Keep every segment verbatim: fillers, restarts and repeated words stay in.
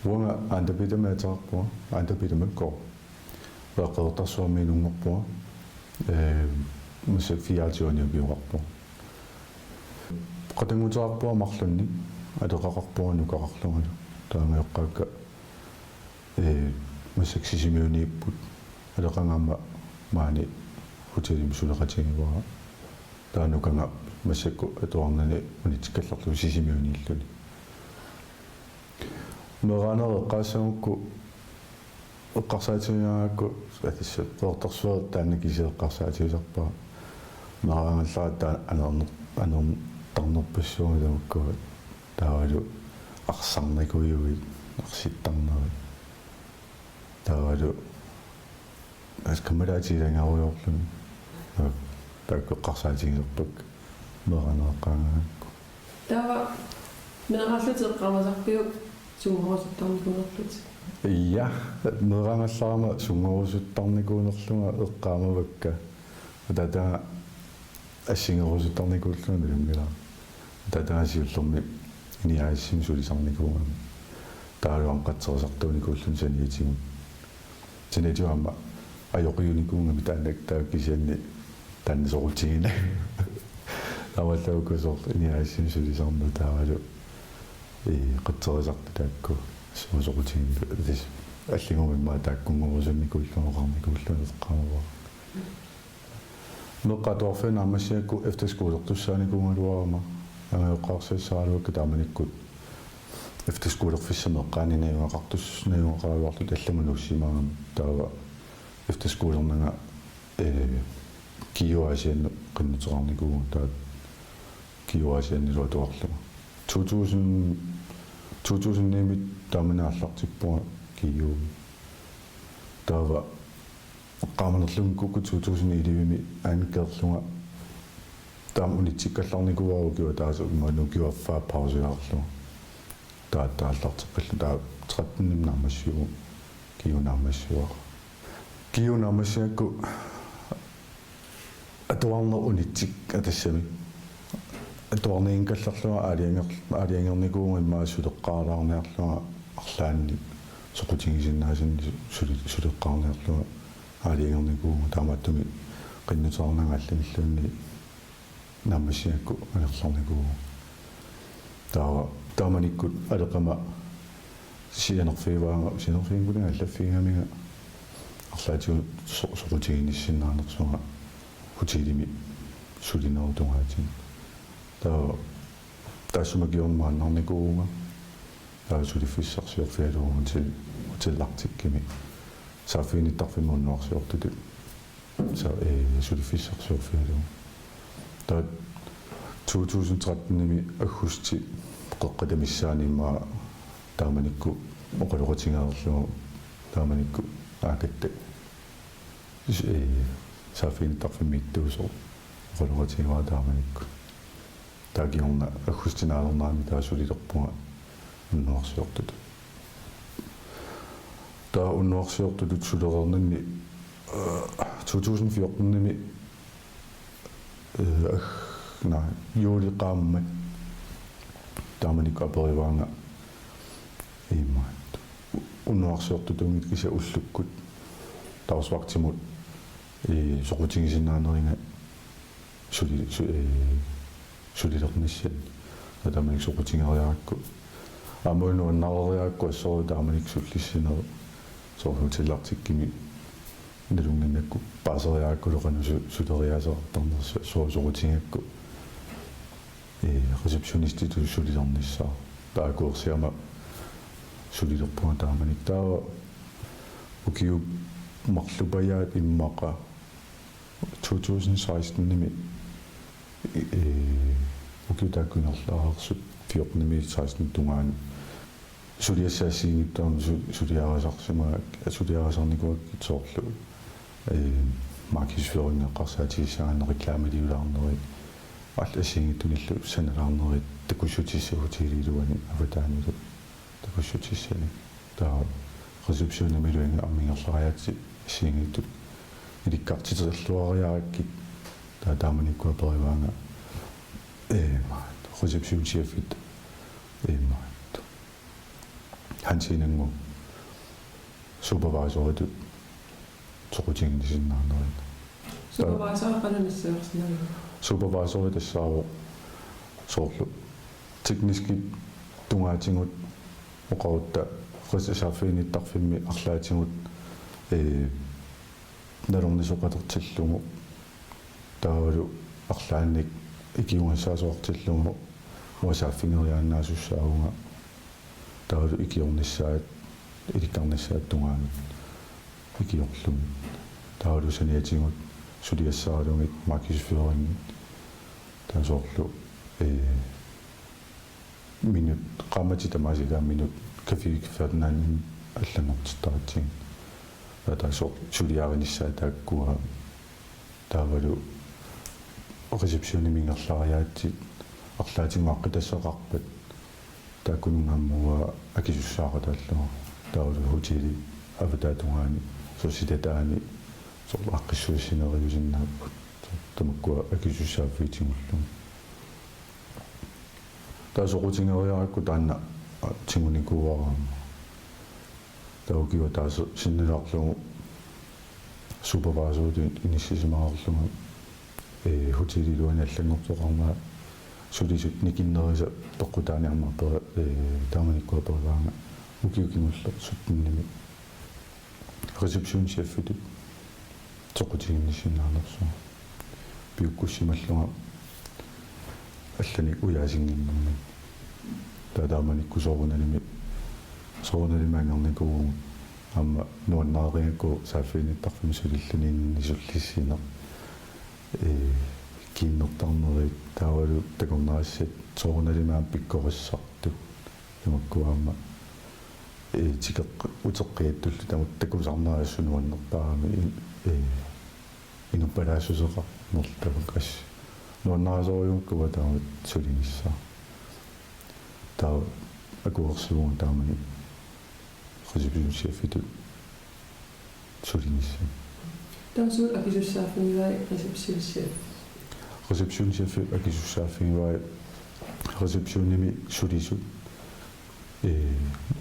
Uanga Aantapitami ateqarpunga, Aantapitamikkut. Uanga Qeqertarsuarmiunngorpunga, ee, massakkut fireogtyvenik ukioqarpunga. Qatannguteqarpunga marlunnik, aleqaqarpunga nukaqarlungalu. Taamajoqqaakka, ee, massakkut Sisimiuniipput, aleqannga aamma maani hotelimi suleqatigivara. Taava nukannga massakkut atuarnani unitsikkallarlugu Sisimiuniilluni. Meeraaneq eqqaassagukku eqqarsaatigigaangakku, atassa Qeqertarsuaq taanna kisiat eqqarsaatigisarpara. Meeraagallarat taanna aneerner-, aneertarnerpassuugut tamakkua, taavalu arsarnikuuguit, arsittarnerit. Taavalu, tassa kammalaatigilaanngarujoorluni. Taakku eqqarsaatigisarpakka meeraaneq eqqaagaangakku. Taava meeraallutit eqqaamasarpiuk sunngorusuttarnikuunerlutit? Ja, meeraagallarama sunngorusuttarnikuunerlunga eqqaamavakka. Ataataga assigerusuttarnikuullunga nalunngilara. Ataataga siullermik N I A S-imi sulisarnikuugami. Taavalu aamma qatserisartuunikuulluni saniatigut. Saniatigut aamma ajoqiunikuugami taanna, taava kisianni taanna soqutiginagit. Taamaallaat uku soorlu N I A S-imi sulisarneq taavalu, ee, qatserisartut taakku so-, soqutiginagit. Tassa alligummik aamma taakkunngorusunnikuullunga oqarnikuullunga eqqaamavara. Meeqqat atuarfianni naammassigakku efterskolertussaanikuugaluarama, angajoqqaarsassaraluakka taamanikkut efterskolerfissat meeqqaanni najugaqartus-, najugaqaraluarlutik allamut nuussimagamik. Taava efterskolernagu, ee, GU Aasiannut qinnuteqarnikuuvunga, taava GU Aasiannilu atuarlunga. To tusind, to tusind ni-mi taamani aallartippunga GU-mi. Taava eqqaamanerlunga uku to tusind elleve-mi ankerlunga taama unitsikkallarnikuuara ukioq ataaseq, imaluunniit ukioq affaa pauseerlunga. Taava aallarteqqillunga taava tretten-imi naammassivugut, GU naammassivara. GU naammassigakku atuarneq unitsikka tassami. Atuarniinngikkallarlunga aalajanger-, aalajangernikuuvunga immaqa suleqqaalaarniarlunga arlaannik soqutigisinnaasannik suli-, suleqqaarniarlunga aalajangernikuuvunga, taamaattumik qinnuteqarnanga allanilluunniit naammassigakku angerlarnikuuvunga. Taava taamanikkut aleqama sianerfigivaanga, sianerfiginnginnama allaffigigaminga arlaatigut so-, soqutiginnissinnaanersunga hotelimi sulinerup tungaatigut. Taava taassuma kingorna maannarnikuuvunga. Taava suliffissarsiorfigalugu hotel-, Hotel Arcticimi saaffiginnittarfimmi unnuarsiortutut. Sa-, ee, suliffissarsiorfigalugu. Taava to tusind tretten-imi aggustip qeqqata missaani immaqa taamanikkut oqaloqatigereerlugu taamanikkut aakatta s-, ee, saaffiginnittarfimmiittuusoq oqaloqatigivara taamanikkut. Taava kingorna aggustip naalernerani taava sulilerpunga unnuarsiortutut. Taava unnuarsiortutut sulereerninni, øh, to tusind fjorten-imi, øh, ag-, naa, juulip qaammat taamanikkut aperivaanga immaqa unnuarsiortutuunngitsoq kisianni ullukkut dagsvagtimut, øh, soqutigisinnaaneriga suli-, su-, ee, sulilernissannik. Taava taamanikkut soqutigeriarakku. Aamma nuannarereerakku assorsuaq taamanikkut sullissineq. Soorlu Hotel Arcticimi nalunnginnakku paaseriarakkulu qanoq su-, suleriaaseqartarnersoq, soorlu soqutigigakku, ee, receptionistitut sulilernissaa. Taava akuersiama sulilerpunga taamanikkut. Taava ukiut marlupajaat immaqa to tusind seksten-imi, ee, ukiut taakku ingerlareersut fjorten-imiit seksten tungaanut suliassat assigiinngitsut aamma su-, suliarisarsimaga-, suliarisarnikuugakkit soorlu, ee, markedsføring eqqarsaatigissagaanni reklameliulaarneri, allat assigiinngitsunillu sanalaarneri, takussutissat hotelip iluani avataanilu takussutissani. Taava receptionimilu inga-, aamma ingerlariaatsit assigiinngitsut ilikkartiterluariarakkit. Taava taamanikkut aperivaanga, ee, receptionchefit, ee, Hansinannguaq supervisoritut soqutiginnissinnaanerit. Supervisor qanoq nassaarsinnaaviuk? Supervisori tassaavoq soorlu tekniskit tungaatigut oqarutta qis- saaffiginnittarfimmi arlaatigut, ee, nalornisoqalertillugu taavalu arlaannik ikiugassaasoqartillugu uanga saaffigeriaannaasussaavunga taavalu ikiornissaat, ilikkarnissaat tungaanut ikiorlugit. Taavalu saniatigut suliassaralugit markedsføringit. Taava soorlu, ee, minut, qaammatit tamaasa ilaat minut kaffiiffiup verdenimi allanngortittaratsigit. Taava taava soorlu suliarinissaat taakkua. Taavalu receptionimi ingerlariaatsit arlaatigut aaqqitassaqarpat taakkununnga aamma uanga akisussaaqataallugu. Taavalu hoteli avataata tungaani, soorlu sitataani, soorlu aaqqissuussineriusinnaapput. Soorlu tamakkua akisussaaffiit tigullugu. Taava soqutigeriarakku taanna, aa, tigunikuuara aamma. Taava ukioq ataaseq sinnilaarlugu supervisoritut inissisimareerlunga, ee, hoteli iluani allanngortoqarnera sulisut nikinnerisa peqqutaani aamma peri-, ee, taamanikkut aperivaanga ukioq kingulleq syttenimi receptionschefitut soqutiginnissinnaanersunga. Piukkussimallunga allanik ujaasinnginnermik. Taava taamanikkut soorunalimi, soorunalimi angernikuuvugut. Aamma nuannareqigakku saaffiginnittarfimmi sulilluniinni sullissineq. Ee, kiinnertarnerit taavalu takornarissat soorunalimi aamma pikkorissartut. Tamakkua aamma, ee, tikeq-, uteqqiattullu tamakku takusarnerat assut nuannerpaamik, ee, inuppalaassuseqarnerlu tamakku assut. Nuannarisorujussuuakka uanga taamatut sulinissaa. Taava akuersivunga taamani receptionschefitut sulinissaa. Taava suut akisussaaffigivai receptionschef? Receptionschefip akisussaaffigivai receptionimi sulisut, ee,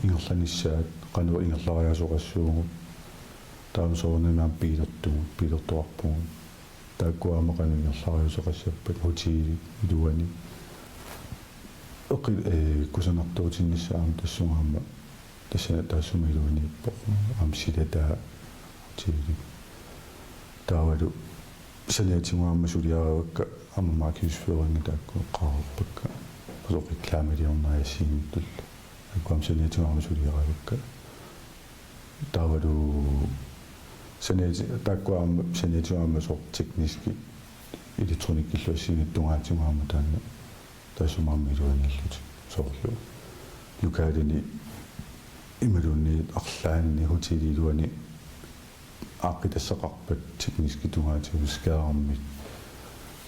ingerlanissaat, qanoq ingerlariaasoqassuugut. Taava soorunami aamma biilertugut, biilertoqarpugut. Taakkua aamma qanoq ingerlariaasoqassappat hotelip iluani. Eqi-, ee, kusanartuutinnissaa aamma tassunga aamma, tassa taassuma iluaniippoq, aamma silataa hotelip. Taavalu saniatigut aamma suliarivakka aamma markedsføringi taakku eqqaareerpakka. Soorlu reklameliornerit assigiinngitsullu. Taakku aamma saniatigut aamma suliarivakka. Taavalu saniati-, taakku aamma saniatigut aamma soorlu tekniskit elektronikkillu assigiinngitsut tungaatigut aamma taanna taassuma aamma iluaniillutik. Soorlu lokalini imaluunniit arlaanni hotelip iluani aaqqitassaqarpat tekniskit tungaatigut skærmit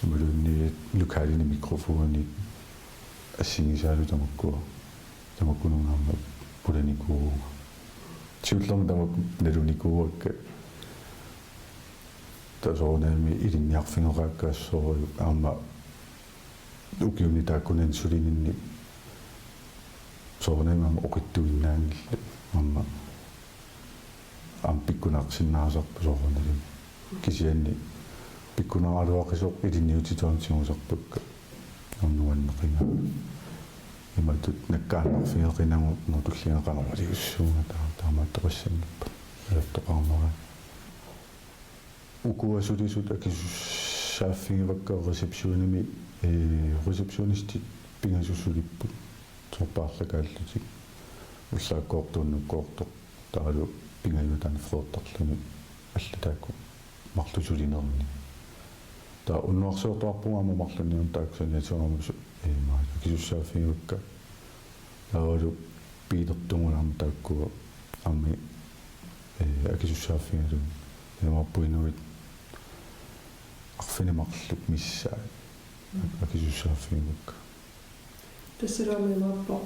imaluunniit lokalini mikrofonit assigisaalu tamakkua, tamakkununnga aamma pulanikuuvunga. Siullermik tamakku nalunikuuakka. Taava soorunami ilinniarfigeqaakka assorujussuaq aamma ukiuni taakkunani sulininni soorunami aamma oqitsuinnaanngillat aamma aamma pikkunarsinnaasarput soorunalimi. Kisianni pikkunaraluaqisoq ilinniutitut aamma tigusarpakka aamma nuanneqigaagut. Imatut nakkaannarfigeqinagu, nå, tulliani qanoq iliussuunga, taa-, taamaattoqassanngippat. Ajortoqarnera. Ukua sulisut akisussaaffigivakka receptionimi, ee, receptionistit pingasut sulipput. Soorlu paarlakaallutik. Ullaakkoortoq, unnukkoortoq. Taavalu pingajuat taanna freertarluni. Allat taakku marluk sulinerini. Taava unnuarsiortoqarpugut aamma marlunnik aamma taakku saniatigut aamma su-, ee, maani akisussaaffigivakkit. Taavalu biilertugut aamma taakkua aamma, ee, akisussaaffigalugit. Imaappoq inuit arfineq-marluk missaat akisussaaffigivakkit. Tassalu aamma imaappoq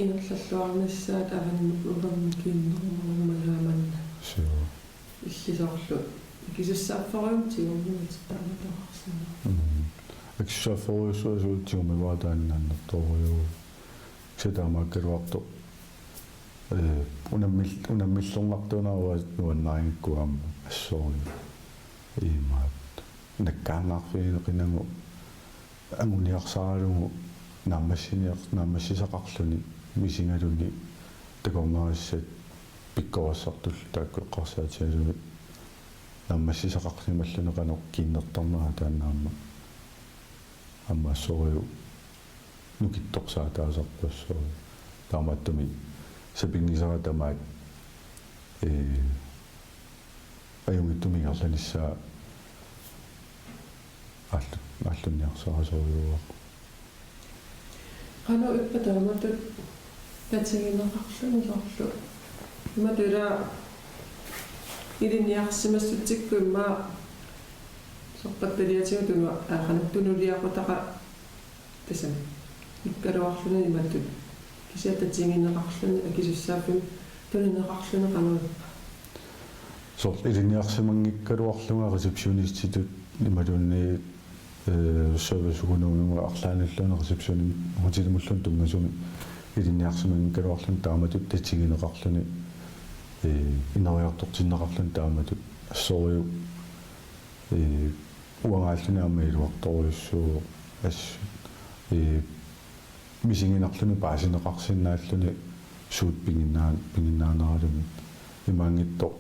ingerlalluarnissaat avannut ullormut kiinnermut uuma aamma manna. Suu. Illit soorlu akisussaafferujussuit tigummivatit taamaattoqarsinnaavoq. Mm. Akisussaafferujussuit tigummivaat taanna annertoorujussuuvoq. Kisianni taamaakkaluartoq Ee, unammil-, unammillernartuuna uanga nuannarinngikkuit aamma assorujuk. Imaattoq. Nakkaannarfigineqinagu anguniarsaralugu naammassiniar-, naammassisaqarluni misigaluni takornarissat pikkorissartullu taakku eqqarsaatigalugit naammassisaqarsimalluni qanoq kiinnertarnera taanna aamma. Aamma assorujuk nukittorsaattaasarpassuit. Taamaattumik sapinngisara tamaat, ee, ajunngitsumik ingerlanissaa aallu-, aallunniarsarasorujuuara. Qanoq ippa taamatut tatigineqarluni soorlu? Imatut ila ilinniarsimassutsikku immaqa soorlu pattaliatigut tunu-, aa, qanoq tunuliaqutaqaat tassami ikkaluarluni imatut. Kisianni tatigineqarluni akisussaaffimmi tunineqarluni qanoq ippa? Soorlu ilinniarsimanngikkaluarlunga receptionistitut imaluunniit, ee, serviceøkonomimut arlaannulluunniit receptionimut hotelimulluunniit tunngasumik ilinniarsimanngikkaluarluni taamatut tatigineqarluni, ee, ineriartortinneqarluni taamatut assorujuk, ee, uangaalluni aamma iluartorujussuuvoq assut, ee, misiginarluni paasineqarsinnaalluni suut pinginnaa-, pinginnaaneralugu. Imaanngitsoq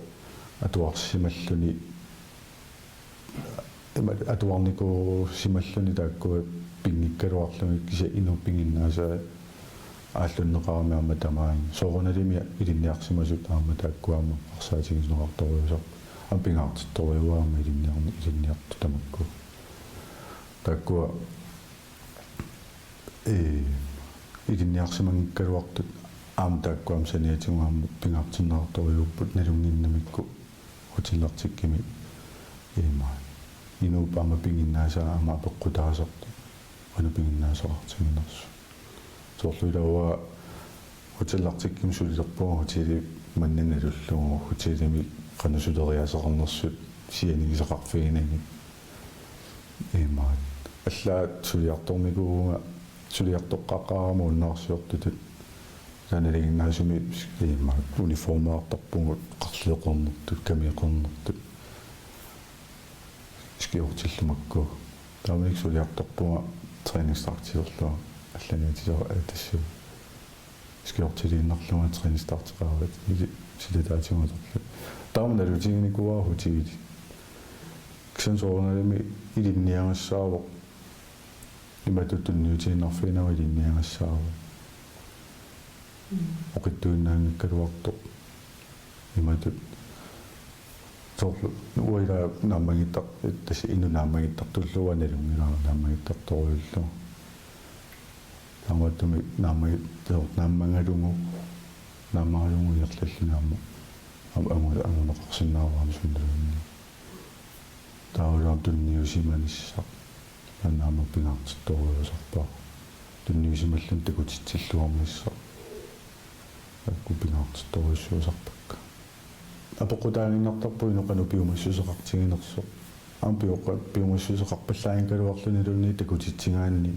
atuarsimalluni, ima atuarnikuusimalluni taakkua pinngikkaluarlugit kisianni inuup pinginnaasaa aallunneqarami aamma tamaani. Soorunalimi ilinniarsimasut aamma taakkua aamma eqqarsaatigineqartorujussuusarput. Aamma pingaartittorujuuara aamma ilinniarni-, ilinniartut tamakku. Taakkua, ee, ilinniarsimanngikkaluartut aamma taakkua aamma saniatigut aamma pingaartinneqartorujuupput nalunnginnamikku hotelartikkimi imaat. Inuup aamma pinginnaasaa aamma apeqqutaasartoq. Qanoq pinginnaasaqartiginersut. Soorlu ilaa uanga hotelartikkimi sulilerpunga hoteli manna nalullugu hotelimi qanoq suleriaaseqarnersut sianigisaqarfiginagit. Imaat. Allaat suliartornikuuvunga suliartoqqaqqaarama unnuarsiortutut. Taanna nalinginnaasumik imaat uniformeertarpugut qarliuqernertut, kamiuqernertut. Skjortillu makku. Taamanikkut suliartorpunga træningsdragtilerlunga allaniutisara, ee, tassami. Skjortiliinnarlunga træningsdragteqaraat ili silataatigut atorlunga. Taama nalutiginikuuara hotelit. Kisianni soorunalimi ilinniagassaavoq. Imatut tunniutiinnarfiginagit ilinniagassaavoq. Mm. Oqitsuinnaanngikkaluartoq. Imatut soorlu uanga ilaa naammagittart-, tassa inuk naammagittartullugu uanga nalunngilara naammagittartorujuullugu. Taamaattumik naammagit-, soorlu naammagalugu, naammagalugu ingerlalluni aamma, aamma angu-, anguneqarsinnaavoq aamma sunaluunniit. Taavalu aamma tunniusimanissaq. Taanna aamma pingaartittorujussuusarpara. Tunniusimalluni takutitsilluarnissaq. Taakku pingaartittorujussuusarpakka. Apeqqutaaginnartarpoq inuk qanoq piumassuseqartiginersoq. Aamma piuqa-, piumassuseqarpallaanngikkaluarluniluunniit takutitsigaanni.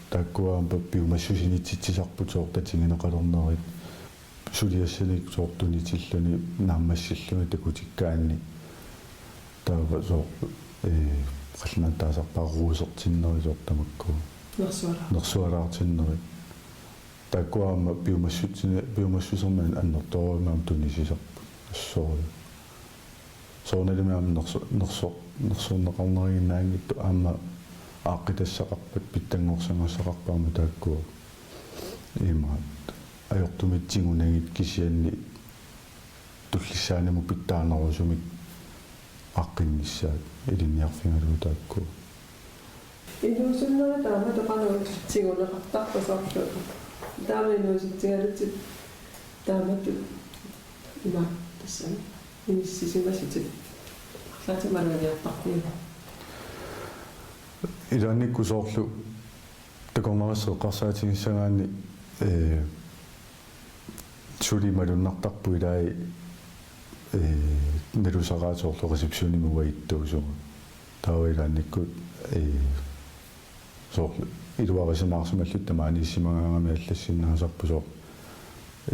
Taakkua aamma piumassusinitsitsisarput soorlu tatigineqalernerit. Suliassanik soorlu tunitilluni naammassilluni takutikkaanni. Taava soorlu, ee, qallunaatut taasarpara ruusertinneri soorlu tamakku. Nersuala-. Nersualaartinneri. Taakkua aamma piumassutsine-, piumassusermik annertoorujussuarmik aamma tunisisarput. Assorujuk. Soorunalimi aamma nersu-, nersu-, nersorneqarneriinnaanngitsoq aamma aaqqitassaqarpat pitsanngorsagassaqarpat aamma taakkua. Imaat. Ajortumik tigunagit kisianni tullissaanimut pitsaanerusumik aaqqinnissaat ilinniarfigalugu taakku. Inuusunnerit taamatut qanoq tiguneqartarpa soorlu? Taama inuusutsigalutit taamatut ima tassami inissisimasutit arlaatigut maluginiartarpigit? Ilaannikkut soorlu takornarissaq eqqarsaatigissagaanni, ee, suli malunnartarpoq ilai, ee, nalusaraat soorlu receptionimi uanga ittuusunga. Taava ilaannikkut, ee, soorlu iluarisimaarsimalluta tamaaniissimagaangami allassinnaasarput soorlu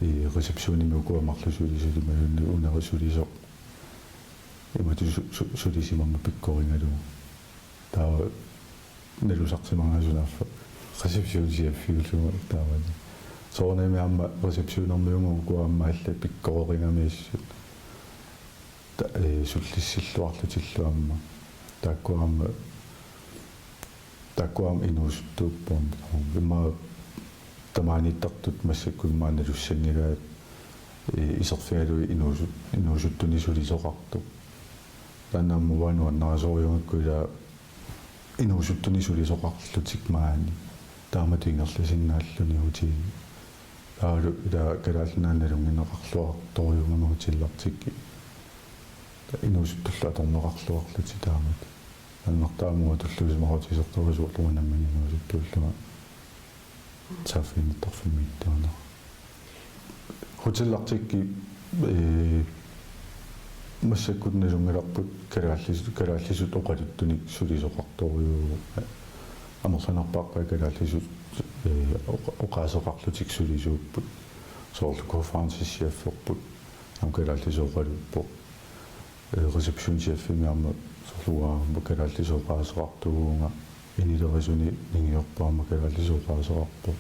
i receptionimi ukua marluk sulisut imaluunniit uneri sulisoq imatut su- su- sulisimammat pikkorigalugu. Taava nalusarsimagaluarlunga sunaaffa receptioncheffiullugu taamani. Soorunami aamma receptionermiunngooq ukua aamma allat pikkorigamiussat. Ta- ee, sullissilluarlutillu aamma. Taakkua aamma, taakkua aamma inuusuttuupput. Immaqa tamaaniittartut massakkut immaqa nalussanngilaat, ee, iserfigalugit inuusu- inuusuttunik sulisoqartoq. Taanna aamma uanga nuannarisorujussuugakku ilaa inuusuttunik sulisoqarlutik maani. Taamatut ingerlasinnaalluni hotelimi. Taavalu ilaa Kalaallit Nunaanni nalunngineqarluartorujussuugami hotellertikki. Inuusuttullu atorneqarluarlutik taamatut. Annertaamut tulluusimaarutigisortorujussuullunga nammineq inuusuttuullunga saaffiginnittarfimmiittuunera. Hotellertikki, ee, massakkut nalunngilarput kalaallisut, kalaallisut oqaluttunik sulisoqartorujuuvoq. Amerlanerpaarpaat kalaallisut, ee, oqa- oqaaseqarlutik sulisuupput. Soorlu konferencecheferput aamma kalaallisut oqaluppoq. Ee, receptionchefimi aamma soorlu uanga aamma kalaallisut oqaaseqartuuvunga, inilerisuni ningiorpoq aamma kalaallisut oqaaseqarpoq.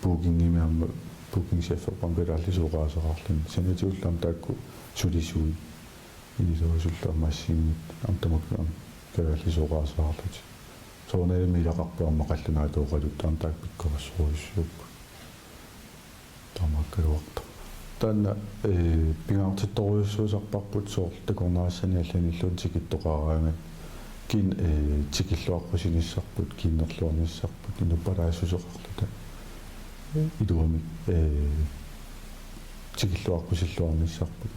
Bookingimi aamma bookingcheferput aamma kalaallisut oqaaseqarluni. Saniatigullu aamma taakku sulisuui. Inilerisullu aamma assigiinngitsut aamma tamakku aamma kalaallisut oqaaseqarlutik. Soorunalimi ilaqarput aamma qallunaatut oqaluttoq aamma taakku pikkorissorujussuupput. Taamaakkaluartoq. Taanna, ee, pingaartittorujussuusarparput soorlu takornariassani allanilluunniit tikittoqaraangat. Kiin-, ee, tikilluaqqusinissarput, kiinnerluarnissarput, inuppalaassuseqarluta. Iluamik, ee, tikilluaqqusilluarnissarput.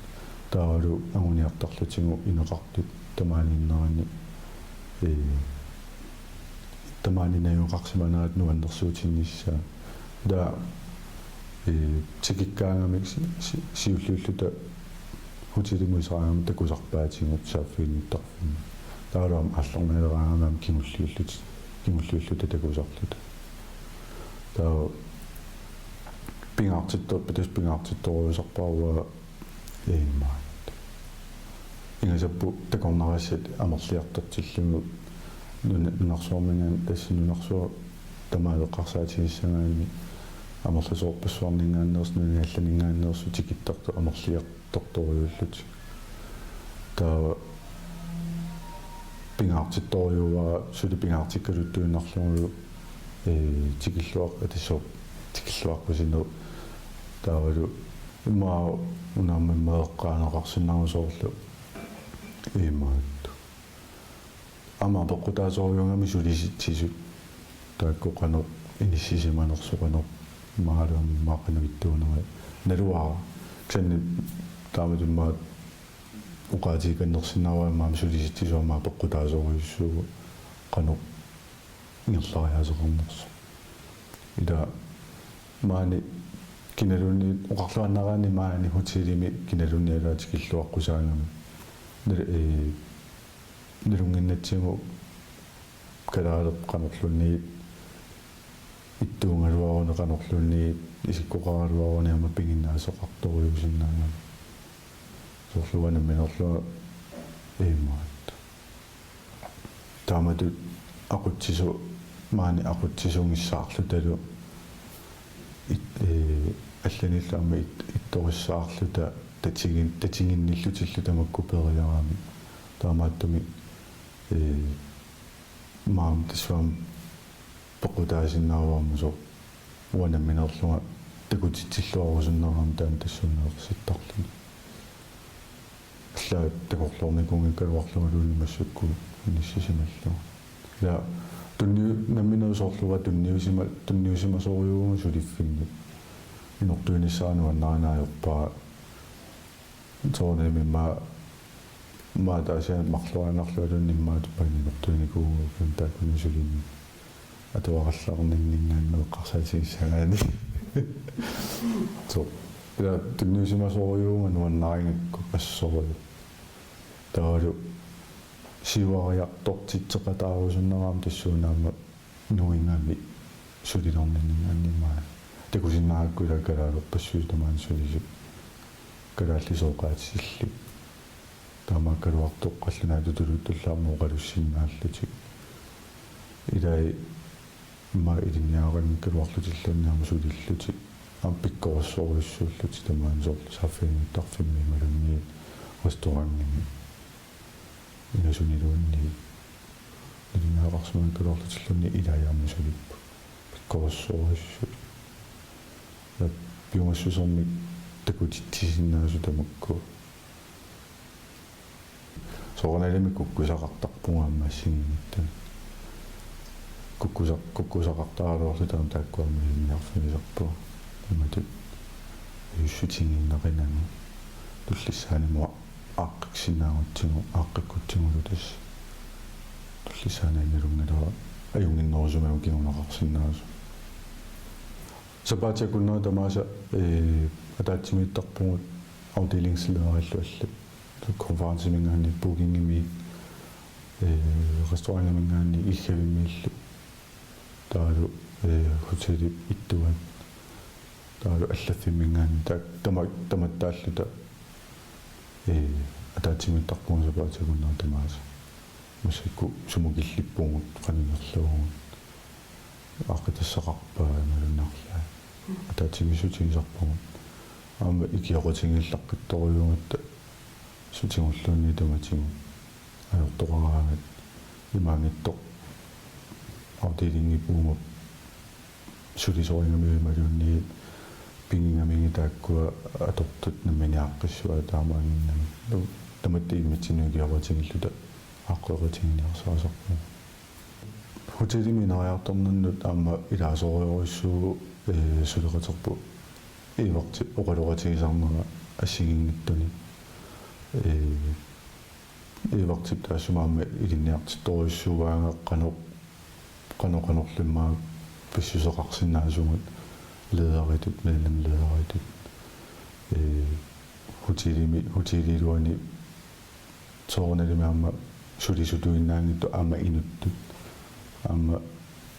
Taavalu anguniartarlutigu ineqartut tamaaniinnerani, ee, tamaani najugaqarsimanerat nuannersuutinnissaa. Taava, ee, tikikkaangamik si- si- siulliulluta hotelimut iseraangamik takusarpaatigut saaffiginnittarfimmi. Taavalu aamma aallarnialeraangamik aamma kingulliulluta, kingulliulluta takusarluta. Taava pingaartittor- pitas pingaartittorujussuusarpara uanga imaattoq. Ingasapput takornariassat amerliartortillugu nuna- nunarsuarminngaanniit, tassa nunarsuaq tamaat eqqarsaatigissagaanni amerlasoorpassuarninngaanneersut, nunani allaninngaanneersut tikittartut amerliartortorujussuullutik. Taava pingaartittorujussuuara suli pingaartikkaluttuinnarlugulu, ee, tikilluaq- atissup tikilluaqqusineq. Taavalu immaqa una aamma immaqa eqqaaneqarsinnaavoq soorlu imaattoq. Aamma peqqutaasorujuugami sulisitsisut. Taakku qanoq inissisimanersut, qanoq imaluunniit immaqa qanoq ittuunerat. Naluara. Kisianni taamatut immaqa oqaatigikannersinnaavara aamma sulisitsisut aamma peqqutaasorujussuuvoq qanoq ingerlariaaseqarnersoq. Ila maani kinaluunniit oqarluinnaraanni maani hotelimi kinaluunniit ilaa tikilluaqqusaagami. Nal-, ee, nalunnginnatsigu kalaaleq qanorluunniit ittuugaluaruni, qanorluunniit isikkoqaraluaruni aamma piginnaasoqartorujuusinnaagami. Soorlu uanga nammineerlunga imaattoq. Taamatut aqutsisu-, maani aqutsisunngissaarlutalu it-, ee, allanillu aamma it-, ittorissaarluta tatigi-, tatiginnillutillu tamakku periarami. Taamaattumik, ee, maani tassunga peqqutaasinnaavara aamma soorlu uanga nammineerlunga takutitsilluarusunnera aamma taanna tassuunaveersittarluni. Allaat takorloornikuunngikkaluarlungaluunniit massakkut inissisimallugu. Ila tunniu-, nammineq soorlu uanga tunniusima-, tunniusimasorujuuvunga suliffinnut. Inortuinissara nuannarinaajorpara. Soorunami immaqa, immaqa taasiaq marluinnarluinnarluunniit immaqa tuppaginertuinikuuvugut taakkununnga sulineq. Atuarallarninninngaanniit eqqarsaatigissagaanni. Soo. Ila tunniusimasorujuuvunga nuannarigakku assorujussuaq. Taavalu siuariartortitseqataarusunnera aamma tassuuna aamma nuigami sulilerninninngaanniit maani. Takusinnaarakku ilaa kalaalerpassuit tamaani sulisut kalaallisut oqaatitillit. Taamaakkaluartoq qallunaatut tuluttullu aamma oqalussinnaallutik. Ilai immaqa ilinniagaqanngikkaluarlutilluunniit aamma sulillutik. Aamma pikkorissorujussuullutik tamaani soorlu saaffiginnittarfimmi imaluunniit restaurantimi. Ingasuniluunniit. Ilinniagaqarsimanikkaluarlutilluunniit ilai aamma sulipput. Pikkorissorujussuit. Ja piumassusermik takutitsisinnaasut tamakku. Soorunalimi kukkusaqartarpunga aamma assigiinngitsunik. Kukkusa-, kukkusaqartaraluarluta aamma taakku aamma ilinniarfigisarpunga. Imatut ajuussutigiinnarinagu. Tullissaani mua aaqqissinnaangutsigu, aaqqikkutsigu tassa. Tullissaani annilunngilara ajunnginnerusumik kinguneqarsinnaasoq. Sapaatip akunnera tamaasa, ee, ataatsimiittarpugut afdelingslederillu allat. Konferenceminngaanniit, bookingimiit, ee, restaurantiminngaanniit, illavimmiillu. Taavalu, ee, hotelip ittuat. Taavalu allaffimminngaanniit, ta-, tama-, tamattaalluta, ee, ataatsimiittarpugut sapaatip akunnera tamaasa. Massakkut sumut killippugut, qanoq ingerlavoq. Aaqqitassaqarpa imaluunniit. Ataatsimiissutigisarpagut. Aamma ikioqatigiillaqqittorujuugatta sutigulluunniit tamatigut. Ajortoqaraangat imaanngitsoq afdelingip uuma sulisoringamigit imaluunniit pigigamigit taakkua atortut nammineq aaqqissuaat taamaaginnami. Tamatta immitsinnut ikioqatigiilluta aaqqeqatigiinniarsarisarpugut. Hotelimi ineriartornernut aamma ilaasorujussuuvoq, ee, suleqaterput Evertip oqaloqatigisarnera assigiinngitsunik. Ee, Evertip taassuma aamma ilinniartittorujussuugaangat qanoq, qanoq qanorluunniit pissuseqarsinnaasugut lederitut, medlemslederitut. Ee, hotelimi, hoteliluani soorunalimi aamma sulisutuinnaanngitsut aamma inuttut. Aamma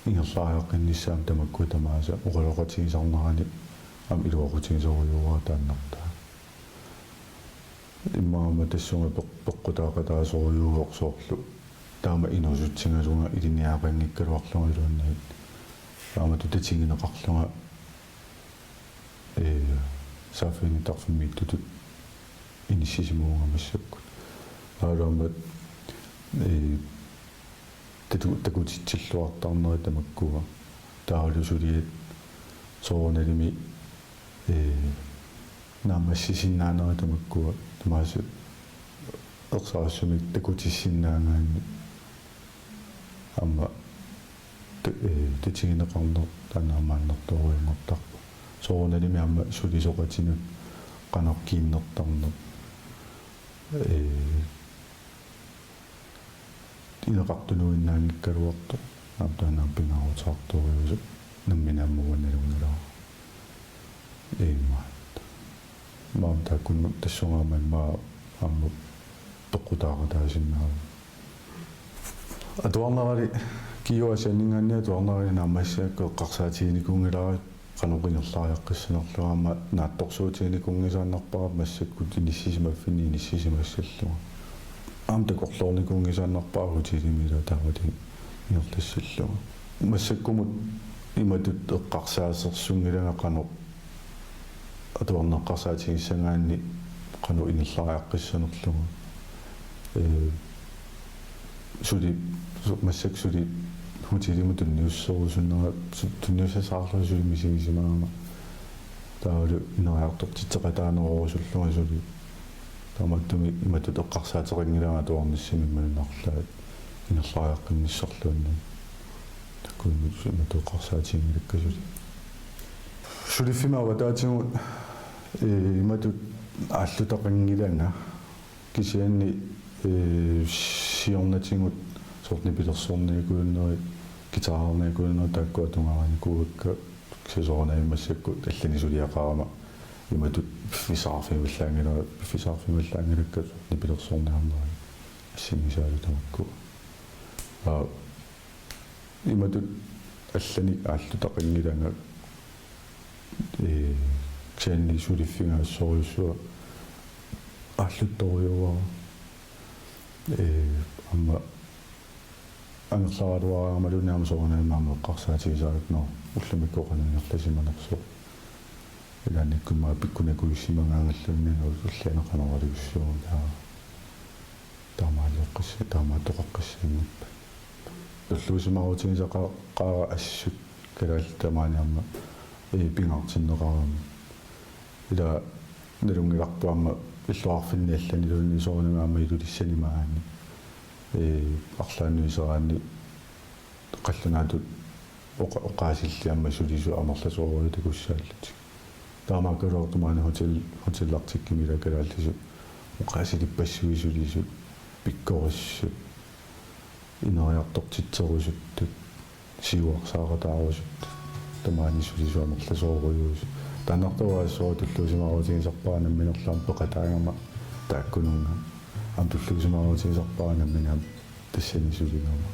ingerlariaqqinnissaat aamma tamakku tamaasa oqaloqatigisarnerani aamma iluaqutigisorujuuara taannartaa. Immaqa aamma tassunga peq-, peqqutaaqataasorujuuvoq soorlu. Taama inuusutsigasunga ilinniagaqanngikkaluarlunga iluanniit. Taamatut tatigineqarlunga ee, saaffiginnittarfimmiittutut inissisimavunga massakkut. Taavalu aamma, ee, tatu-, takutitsilluartarnerit tamakkua. Taavalu suliat soorunalimi, ee, naammassisinnaanerit tamakkua. Tamaasa ersarissumik takutissinnaagaanni aamma ta-, ee, tatigineqarneq taanna aamma annertoorujunngortarpoq. Soorunalimi aamma sulisoqatinut qanoq kiinnertarneq. Ee, ineqartunuinnaanngikkaluartoq. Aamma taanna aamma pingaaruteqartorujuusoq nammineq aamma uanga nalunngilara. Immaqa. Maani taakkununnga tassunga aamma immaqa aamma peqqutaaqataasinnaavoq. Atuarnerali Kiua Asianninngaanniit atuarnerali naammassisakka eqqarsaatiginikuunngilara qanoq ingerlariaqqissanerlunga aamma naatsorsuutiginikuunngisaannarpara massakkut inissisimaffinni inissisimassallunga. Aamma takorloornikuunngisaannarpara hotelimi ilaa taamatut ingerlassallunga. Massakkumut imatut eqqarsaasersunngilanga qanoq atuarneq eqqarsaatigissagaanni qanoq ingerlariaqqissanerlunga. Ee, suli, su-, massakkut suli hotelimut tunniusserusunnera, su-, tunniussassaqarlunga suli misigisimagama. Taavalu ineriartortitseqataanerorusullunga suli. Taamaattumik imatut eqqarsaateqanngilanga atuarnissaminnut imaluunniit arlaat ingerlariaqqinnissarluunniit. Taakkununnga imatut eqqarsaatiginngilakka suli. Suliffimmi avataatigut, ee, imatut aallutaqanngilanga kisianni, ee, siornatigut soorlu nipilersorniakujunneri, guitarerniakujunneri taakku atugaarinikuuakka. Kisianni soorunami massakkut allanik suliaqarama imatut piffissaqarfigivallaanngilara, piffissaqarfigivallaanngilakka nipilersorniarneri assigisaalu tamakku. Aa, imatut allanik aallutaqanngilanga Ee, kisianni suliffigaassorujussuaq aallutorujuara. Ee, aamma angerlaraluaraangamaluunniit aamma soorunami aamma eqqarsaatigisaraluarpoq, nå, ullumikkut qanoq ingerlasimanersoq. Ilaannikkut aamma pikkunakujussimagaangalluunniit, nå, ulloq qanoq iliorlugu, taava taamaalioqqissi-, taamaattoqaqqissaanngippat. Tulluusimaarutigisaqaara assut kalaallit tamaani aamma, ee, pingaartinneqarami. Ila nalunngilarput aamma illoqarfinni allaniluunniit soorunami aamma Ilulissani maani, ee, arlaannuiseraanni qallunaatut oqa-, oqaasillit aamma sulisut amerlasoorujussuit takussaallutik. Taamaakkaluartoq maani hotel-, hotellertikkimmi ila kalaallisut oqaasilippassuit sulisut, pikkorissut, ineriartortitserusuttut, siuarsaaqataarusuttut, tamaani sulisut amerlasoorujussuit. Taannartugaassuaq tulluusimaarutigisarpara nammineerlunga peqataagama taakkununnga. Aamma tulluusimaarutigisarpara nammineq aamma tassani suligama.